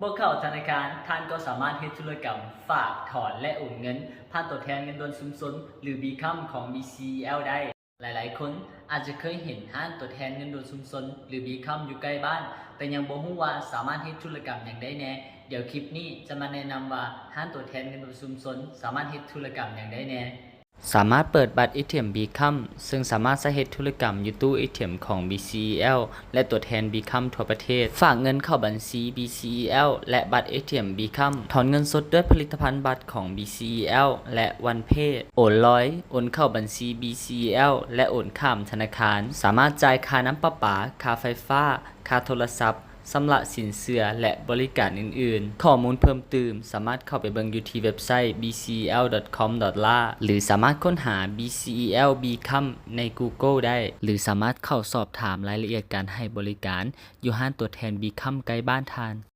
ບໍ່ເຂົ້າທະນາຄານ, ທ່ານກໍສາມາດເຮັດທຸລະກຳຝາກ, ຖອນ ແລະ ໂອນເງິນຜ່ານຕົວແທນເງິນດ່ວນຊຸມຊົນ ຫຼື ບີຄອມ ຂອງ ບີຊີອີແອລ ໄດ້. ຫຼາຍໆຄົນອາດຈະເຄີຍເຫັນຮ້ານຕົວແທນເງິນດ່ວນຊຸມຊົນ ຫຼື ບີຄອມ ຢູ່ໃກ້ບ້ານ, ແຕ່ຍັງບໍ່ຮູ້ວ່າສາມາດເຮັດທຸລະກຳຫຍັງໄດ້ແດ່. ດຽວຄລິບນີ້ຈະມາແນະນຳວ່າຮ້ານຕົວແທນເງິນດ່ວນຊຸມຊົນສາມາດເຮັດທຸລະກຳຫຍັງໄດ້ແດ່. ສາມາດເປີດບັດເອທີເອັມບີຄອມ ເຊິ່ງສາມາດໃຊ້ເຮັດທຸລະກຳຢູ່ຕູ້ເອທີເອັມຂອງ ບີຊີອີແອລ ແລະ ຕົວແທນບີຄອມທົ່ວປະເທດ, ຝາກເງິນເຂົ້າບັນຊີ ບີຊີອີແອລ ແລະ ບັດເອທີເອັມບີຄອມ, ຖອນເງິນສົດດ້ວຍຜະລິດຕະພັນບັດຂອງ ບີຊີອີແອລ ແລະ ວັນເພ, ໂອນລອຍ, ໂອນເຂົ້າບັນຊີ ບີຊີອີແອລ ແລະ ໂອນຂ້າມທະນາຄານ, ສາມາດຈ່າຍຄ່ານ້ຳປະປາ, ຄ່າໄຟຟ້າ, ຄ່າໂທລະສັບ, ຊຳລະສິນເຊື່ອ ແລະ ບໍລິການອື່ນໆ. ຂໍ້ມູນເພີ່ມຕື່ມສາມາດເຂົ້າໄປເບິ່ງຢູ່ທີ່ເວັບໄຊ bcel.com.la ຫຼື ສາມາດຄົ້ນຫາ BCEL Bcom ໃນ Google ໄດ້ ຫຼື ສາມາດເຂົ້າສອບຖາມລາຍລະອຽດການໃຫ້ບໍລິການຢູ່ຮ້ານຕົວແທນ Bcom ໃກ້ບ້ານທ່ານ.